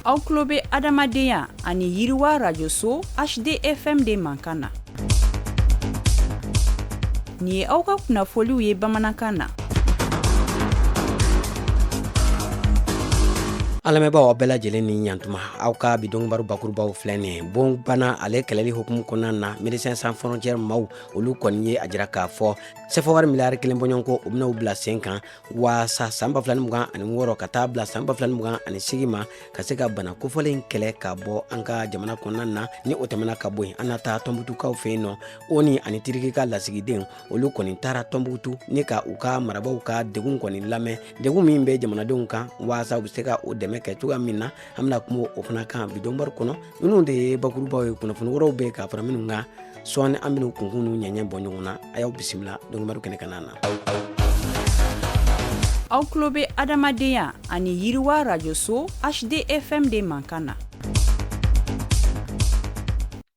Aw tulo bɛ adamadenya ani yiriwa rajoso HDFM de mankan na. Nin ye aw ka kunnafoliw ye bamanankan na. An lamɛnbaaw, aw bɛɛ lajɛlen ni ɲantuma. Aw ka bi donkibaru bakurubaw filɛ nin ye. Bonbana ale kɛlɛli hukumu kɔnɔna na, Médecins Sans Frontières maaw, olu kɔni ye a jira k'a fɔ sefa wari miliyari 1 bɔɲɔgɔnko, u bɛn'o bila sen kan waasa san 2026 ka taa bila san 2028 ma, ka se ka bana kofɔlen kɛlɛ ka bɔ an ka jamana kɔnɔna na. Ni o tɛmɛna ka bɔ yen, an na taa Tɔnbukutukaw fɛ yen nɔ. ONU ani Tiriki ka lasigiden, olu kɔni taara Tɔnbukutu ni ka u ka marabaw ka degun kɔni lamɛn, degun min bɛ jamanadenw kan, waasa u bɛ se ka o dɛmɛ kɛ cogoya min na. An bɛna kuma o fana kan bi donkibaru kɔnɔ. Ninnu de ye bakurubaw ye. Kunnafoni wɛrɛw bɛ ka fara minnu kan sɔɔni, an bɛna kunkun n'u ɲɛɲɛ bɔ ɲɔgɔn na. A y'aw bisimila donkibaru kɛnɛ kan na. Aw tulo bɛ adamadenya ani yiriwa rajoso HDFM de mankan na.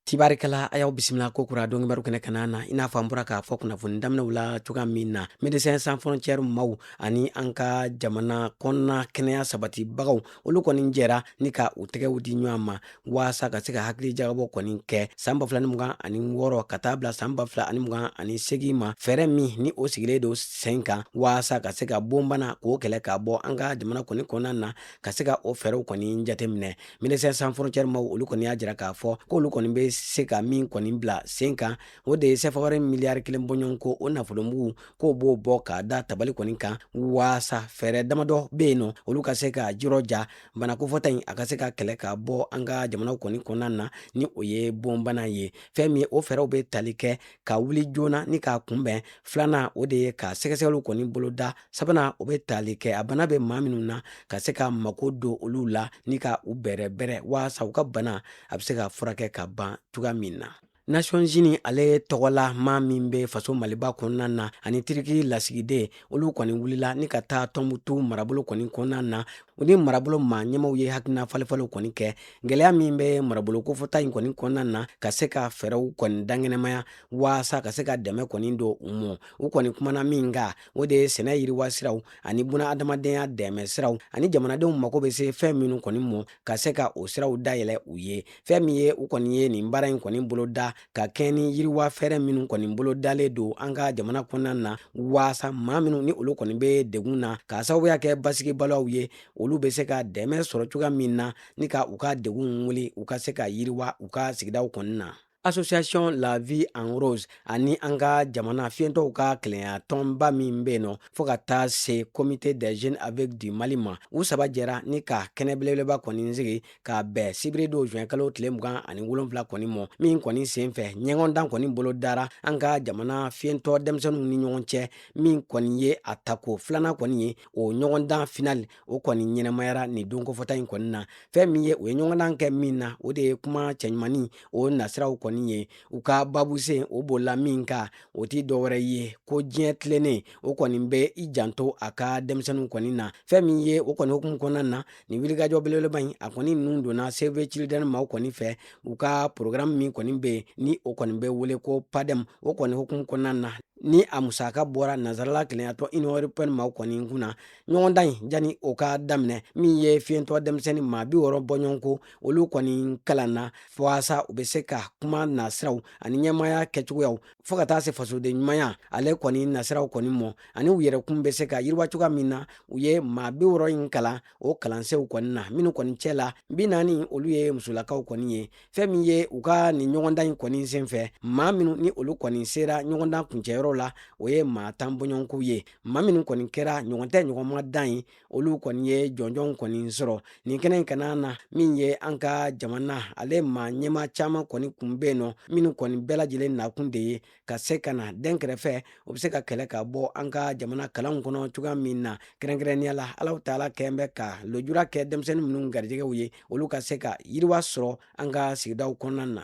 Tibarikala, a y'aw bisimila ko kura donkibaru kɛnɛ kana na. I n'a fɔ an bɔra k'a fɔ kunnafoni daminɛw la cogoya min na, Médecins Sans Frontières maaw ani an ka jamana kɔnɔna kɛnɛya sabatibagaw, olu kɔni jɛra ni ka u tɛgɛw di ɲɔgɔn ma waasa ka se ka hakili jagabɔ kɔni kɛ san 2026 ka taa bila san 2028 ma, fɛɛrɛ min ni o sigilen don sen kan waasa ka se ka bonbana k'o kɛlɛ ka bɔ an ka jamana kɔni kɔnɔna na, ka se ka o fɛɛrɛw kɔni jateminɛ. Médecins Sans Frontières maaw, olu kɔni y'a jira k'a fɔ k'olu kɔni bɛ se ka min kɔni bila sen kan, o de ye sefa wari miliyari 1 bɔɲɔgɔnko, o nafolomugu, k'o b'o bɔ k'a da tabali kɔni kan, waasa fɛɛrɛ damadɔ bɛ yen nɔ, olu ka se ka jirɔja bana kofɔta in, a ka se ka kɛlɛ ka bɔ an ka jamanaw kɔni kɔnɔna na, ni o ye bonbana ye. Fɛn min ye, o fɛɛrɛw bɛ tali kɛ ka wuli joona ni k'a kunbɛn. Filanan, o de ye ka sɛgɛsɛgɛliw kɔni boloda. Sabanan, o bɛ tali kɛ a bana bɛ maa minnu na, ka se ka mako don olu la ni ka u bɛrɛbɛrɛ waasa u ka bana a bɛ se ka furakɛ ka ban cogoya min na. Nations Unies ale tɔgɔla maa min bɛ faso Maliba kɔnɔna na ani Tiriki lasigiden, olu kɔni wulila ni ka taa Tɔnbutu marabolo kɔni kɔnɔna na. U ni marabolo maa ɲɛmaw ye hakilina falenfalenw kɔni kɛ gɛlɛya min bɛ marabolo kofɔta in kɔni kɔnɔna na, ka se ka fɛɛrɛw kɔni dankɛnɛmaya waasa ka se ka dɛmɛ kɔni don u ma. U kɔni kumana min kan, o de ye sɛnɛ yiriwa siraw ani buna adamadenya dɛmɛ siraw ani jamanadenw mako bɛ se fɛn minnu kɔni mɔ, ka se ka o siraw dayɛlɛ u ye. Fɛn min ye, u kɔni ye nin baara in kɔni boloda ka kɛɲɛ ni yiriwa fɛɛrɛ minnu kɔni bolodalen don an ka jamana kɔnɔna na, waasa maa minnu ni olu kɔni bɛ degun na k'a sababuya kɛ basigibaliyaw ye, olu bɛ se ka dɛmɛ sɔrɔ cogoya min na ni ka u ka degun wuli, u ka se ka yiriwa u ka sigidaw kɔni na. Association La Vie en Rose ani an ka jamana fiyentɔw ka kelenya tɔnba min bɛ yen nɔ, fo ka taa se Comité des jeunes aveugles du Mali ma, u saba jɛra ni ka kɛnɛ belebeleba kɔni sigi ka bɛn sibiri don juin kalo tile 27 kɔni mɔ, min kɔni senfɛ ɲɔgɔndan kɔni bolo dara an ka jamana fiyentɔ denmisɛnninw ni ɲɔgɔn cɛ, min kɔni ye a tako filanan kɔni ye. O ɲɔgɔndan final, o kɔni ɲɛnamayara nin don kofɔta in kɔni na. Fɛn min ye, u ye ɲɔgɔndan kɛ min na, o de ye kuma cɛɲumanni o nasiraw kɔni ye. U ka babusen, o bolila min kan, o ti dɔwɛrɛ ye ko diɲɛ tilennen, o kɔni bɛ i janto a ka denmisɛnninw kɔni na. Fɛn min ye, o kɔni hukumu kɔnɔna na, nin wulikajɔ belebeleba in, a kɔni nun donna Save Children maaw kɔni fɛ, u ka programme min kɔni bɛ yen ni o kɔni bɛ wele ko PADEM, o kɔni hukumu kɔnɔna na, ni a musaka bɔra nansarala kelenyatɔn Union européenne maaw kɔni kun na. Ɲɔgɔndan in, jani o ka daminɛ, min ye fiyentɔ denmisɛnnin maa 60 bɔɲɔgɔnko, olu kɔni kalanna waasa u bɛ se ka kuma nasiraw ani ɲɛmaaya kɛcogoyaw, fo ka taa se fasoden ɲumanya ale kɔni nasiraw kɔni mɔ, ani u yɛrɛkun bɛ se ka yiriwa cogoya min na. U ye maa 60 in kalan o kalansenw kɔni na, minnu kɔni cɛ la 40, olu ye musolakaw kɔni ye. Fɛn min ye, u ka nin ɲɔgɔndan in kɔni senfɛ, maa minnu ni olu kɔni sera ɲɔgɔndan kuncɛyɔrɔ la, o ye maa 10 bɔɲɔgɔnko ye. Maa minnu kɔni kɛra ɲɔgɔn tɛ ɲɔgɔn ma dan ye, olu kɔni ye jɔnjɔnw kɔni sɔrɔ nin kɛnɛ in kana na. Min ye an ka jamana ale maa ɲɛmaa caman kɔni kun bɛ yen nɔ, minnu kɔni bɛɛ lajɛlen nakun de ye ka se ka na dɛnkɛrɛfɛ, o bɛ se ka kɛlɛ ka bɔ an ka jamana kalanw kɔnɔ cogoya min na, kɛrɛnkɛrɛnnenya la Alahu taala kɛn bɛ ka lujura kɛ denmisɛnnin minnu garijɛgɛw ye, olu ka se ka yiriwa sɔrɔ an ka sigidaw kɔnɔna na.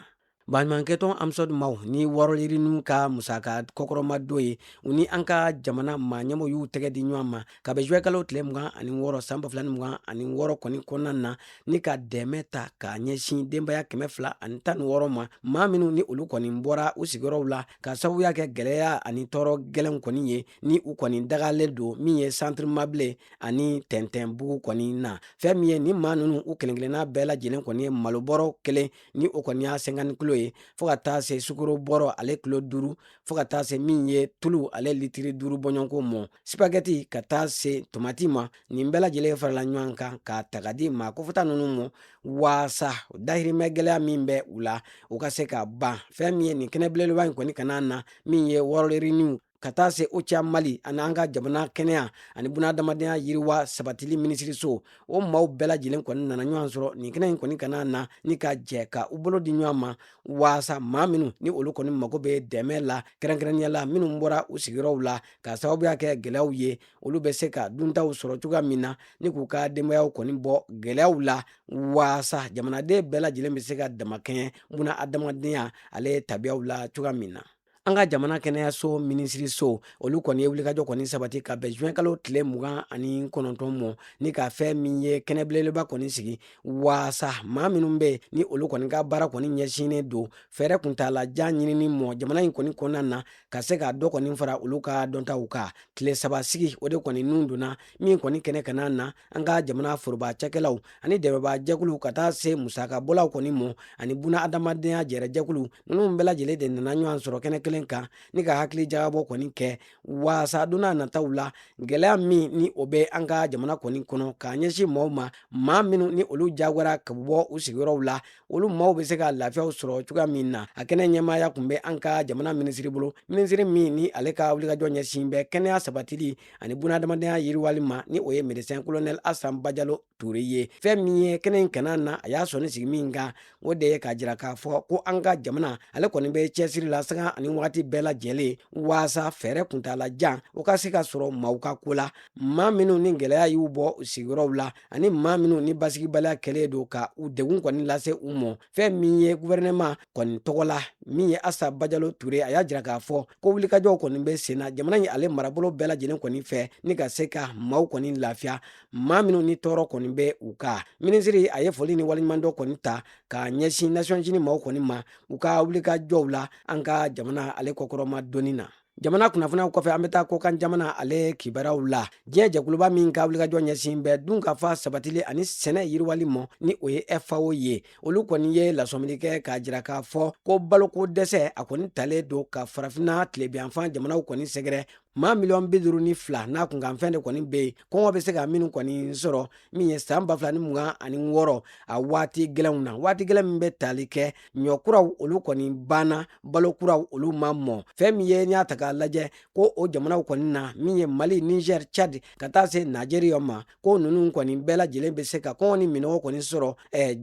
Baɲumankɛtɔn AMSODE maaw ni World Renew ka musaka kɔkɔrɔmadon ye, u ni an ka jamana maa ɲɛmɔgɔw y'u tɛgɛ di ɲɔgɔn ma ka bɛn juillet kalo tile 26 san 2026 kɔni kɔnɔna na, ni ka dɛmɛ ta k'a ɲɛsin denbaya 216 ma, maa minnu ni olu kɔni bɔra u sigiyɔrɔw la ka sababuya kɛ gɛlɛya ani tɔɔrɔ gɛlɛnw kɔni ye, ni u kɔni dagalen don min ye centre Mabilen ani Tɛntɛnbugu kɔni na. Fɛn min ye nin maa ninnu, u kelen-kelenna bɛɛ lajɛlen kɔni ye malobɔrɔ kelen, ni o kɔni y'a 50 kilo ye, fo ka taa se sukaro bɔrɔ ale kilo 5, fo ka taa se min ye tulu ale litiri 5 bɔɲɔgɔnko mɔ, sipagɛti ka taa se tomati ma. Nin bɛɛ lajɛlen farala ɲɔgɔn kan k'a ta ka di maa kofɔta ninnu ma, waasa dahirimɛ gɛlɛya min bɛ u la, u ka se ka ban. Fɛn min ye nin kɛnɛ belebeleba in kɔni kana na, min ye World Renew ka taa se OCHA Mali ani an ka jamana kɛnɛya ani bunadamadenya yiriwa sabatili minisiriso, o maaw bɛɛ lajɛlen kɔni nana ɲɔgɔn sɔrɔ nin kɛnɛ in kɔni kana na, ni ka jɛ ka u bolo di ɲɔgɔn ma, waasa maa minnu ni olu kɔni mago bɛ dɛmɛ la, kɛrɛnkɛrɛnnenya la minnu bɔra u sigiyɔrɔw la ka sababuya kɛ gɛlɛyaw ye, olu bɛ se ka duntaw sɔrɔ cogoya min na, ni k'u ka denbayaw kɔni bɔ gɛlɛyaw la, waasa jamanaden bɛɛ lajɛlen bɛ se ka damakɛɲɛ buna adamadenya ale tabiyaw la cogoya min na. An ka jamana kɛnɛyaso minisiriso, olu kɔni ye wulikajɔ kɔni sabati ka bɛn juin kalo tile 29 mɔ, ni ka fɛn min ye kɛnɛ belebeleba kɔni sigi, waasa maa minnu bɛ ni olu kɔni ka baara kɔni ɲɛsinnen don fɛɛrɛ kuntaalajan ɲinini mɔ jamana in kɔni kɔnɔna na, ka se ka dɔ kɔni fara olu ka dɔntaw kan. Tile 3 sigi o de kɔni nun donna min kɔni kɛnɛ kana na, an ka jamana foroba cakɛlaw ani dɛmɛbaa jɛkuluw ka taa se musakabɔlaw kɔni mɔ ani buna adamadenya jɛrɛjɛkulu ninnu bɛɛ lajɛlen de nana ɲɔgɔn sɔrɔ kɛnɛ kelen kan, ni ka hakili jagabɔ kɔni kɛ, waasa don n'a nataw la gɛlɛya min ni o bɛ an ka jamana kɔni kɔnɔ k'a ɲɛsin maaw ma, maa minnu ni olu jagoyara ka bɔ u sigiyɔrɔw la, olu maaw bɛ se ka lafiyaw sɔrɔ cogoya min na. A kɛnɛ ɲɛmaaya tun bɛ an ka jamana minisiri bolo, minisiri min ni ale ka wulikajɔ ɲɛsin bɛ kɛnɛya sabatili ani bunadamadenya yiriwali ma, ni o ye médecin colonel Asan Bajalo Ture ye. Fɛn min ye kɛnɛ in kana na, a y'a sɔnni sigi min kan, o de ye k'a jira k'a fɔ ko an ka jamana ale kɔni bɛ cɛsiri la sanga ani wagati bɛɛ lajɛlen, waasa fɛɛrɛ kuntaala jan o ka se ka sɔrɔ maaw ka ko la, maa minnu ni gɛlɛya y'u bɔ u sigiyɔrɔw la ani maa minnu ni basigibaliya kɛlen don ka u degun kɔni lase u mɔ. Fɛn min ye gouvernement kɔni tɔgɔ la, min ye Asa Bajalo Ture, a y'a jira k'a fɔ ko wulikajɔw kɔni bɛ sen na jamana in ale marabolo bɛɛ lajɛlen kɔni fɛ, ni ka se ka maaw kɔni lafiya, maa minnu ni tɔɔrɔ kɔni bɛ u kan. Minisiri a ye foli ni waleɲumandɔn kɔni ta k'a ɲɛsin Nations Unies maaw kɔni ma u ka wulikajɔw la an ka jamana ale kɔkɔrɔma donni na. Jamana kunnafoniyaw kɔfɛ, an bɛ taa kɔkan jamana ale kibaruyaw la. Diɲɛ jɛkuluba min ka wulikajɔ ɲɛsin bɛ dunkafa sabatili ani sɛnɛ yiriwali mɔ, ni o ye FAO ye, olu kɔni ye lasɔmili kɛ k'a jira k'a fɔ ko baloko dɛsɛ a kɔni talen don ka farafinna tilebinyanfan jamanaw kɔni sɛgɛrɛ. Maa miliyɔn 52 n'a kunkanfɛn de kɔni bɛ yen, kɔngɔ bɛ se ka minnu kɔni sɔrɔ min ye san 2026 a waati gɛlɛnw na, waati gɛlɛn min bɛ tali kɛ ɲɔ kuraw olu kɔni banna, balo kuraw olu ma mɔ. Fɛn min ye n'i y'a ta k'a lajɛ ko o jamanaw kɔni na, min ye Mali, Niger, Chad ka taa se Nigeria ma, ko ninnu kɔni bɛɛ lajɛlen bɛ se ka kɔngɔ ni minɔgɔ kɔni sɔrɔ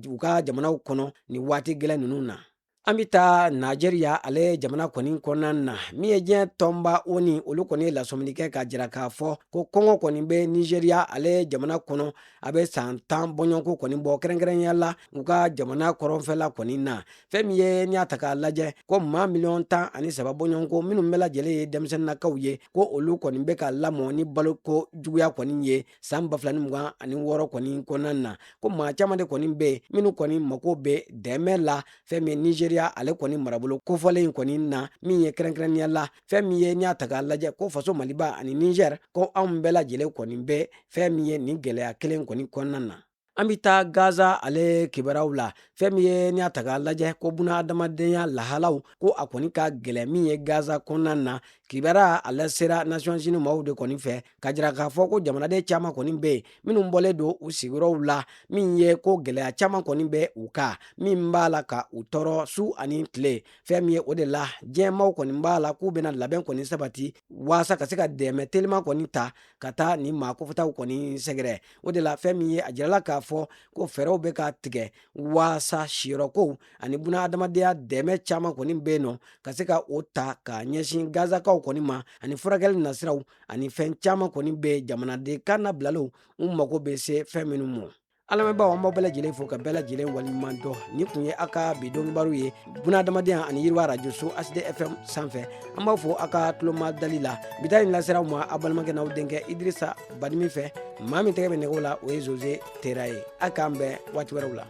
u ka jamanaw kɔnɔ nin waati gɛlɛn ninnu na. An bɛ taa Nigeria ale jamana kɔni kɔnɔna na. Min ye diɲɛ tɔnba ONU, olu kɔni ye lasɔmili kɛ k'a jira k'a fɔ ko kɔngɔ kɔni bɛ Nigeria ale jamana kɔnɔ, a bɛ san 10 bɔɲɔgɔnko kɔni bɔ, kɛrɛnkɛrɛnnenya la u ka jamana kɔrɔnfɛla kɔni na. Fɛn min ye n'i y'a ta k'a lajɛ ko maa miliyɔn 13 bɔɲɔgɔnko, minnu bɛɛ lajɛlen ye denmisɛnninnakaw ye, ko olu kɔni bɛ ka lamɔ ni baloko juguya kɔni ye san 2026 kɔni kɔnɔna na, ko maa caman de kɔni bɛ yen minnu kɔni mako bɛ dɛmɛ la. Fɛn min ye Nigeria ale kɔni marabolo kofɔlen in kɔni na, min ye kɛrɛnkɛrɛnnenya la fɛn min ye n'i y'a ta k'a lajɛ ko faso Maliba ani Niger, ko anw bɛɛ lajɛlen kɔni bɛ fɛn min ye nin gɛlɛya kelen kɔni kɔnɔna na. An bɛ taa Gaza ale kibaruyaw la. Fɛn min ye n'i y'a ta k'a lajɛ ko buna adamadenya lahalaw ko a kɔni ka gɛlɛn min ye Gaza kɔnɔna na, kibaruya a lasera Nations Unies maaw de kɔni fɛ ka jira k'a fɔ ko jamanaden caman kɔni bɛ yen minnu bɔlen don u sigiyɔrɔw la, min ye ko gɛlɛya caman kɔni bɛ u kan min b'a la ka u tɔɔrɔ su ani tile. Fɛn min ye o de la diɲɛ maaw kɔni b'a la k'u bɛna labɛn kɔni sabati waasa ka se ka dɛmɛ teliman kɔni ta ka taa nin maa kofɔtaw kɔni sɛgɛrɛ. O de la fɛn min ye a jirala k'a fɔ ko fɛɛrɛw bɛ ka tigɛ waasa siyɔrɔkow ani buna adamadenya dɛmɛ caman kɔni bɛ yen nɔ ka se ka o ta ka ɲɛsin Gazakaw kɔni ma, ani furakɛli nasiraw ani fɛn caman kɔni bɛ jamanaden kan nabilalaw u mago bɛ se fɛn minnu ma. An lamɛnbaaw, an b'aw bɛɛ lajɛlen fo ka bɛɛ lajɛlen waleɲuman dɔn. Nin kun ye aw ka bi donkibaru ye bunadamadenya ani yiriwa arajoso HD FM sanfɛ. An b'aw fo aw ka tulomadali la. Bi ta in lasera aw ma aw balimakɛ n'aw denkɛ Idirisa Badimi fɛ. Maa min tɛgɛ bɛ nɛgɛw la, o ye Jose Tera ye. A k'an bɛn waati wɛrɛw la.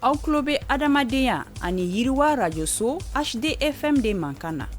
Aw tulo bɛ adamadenya ani yiriwa rajoso HDFM de mankan na.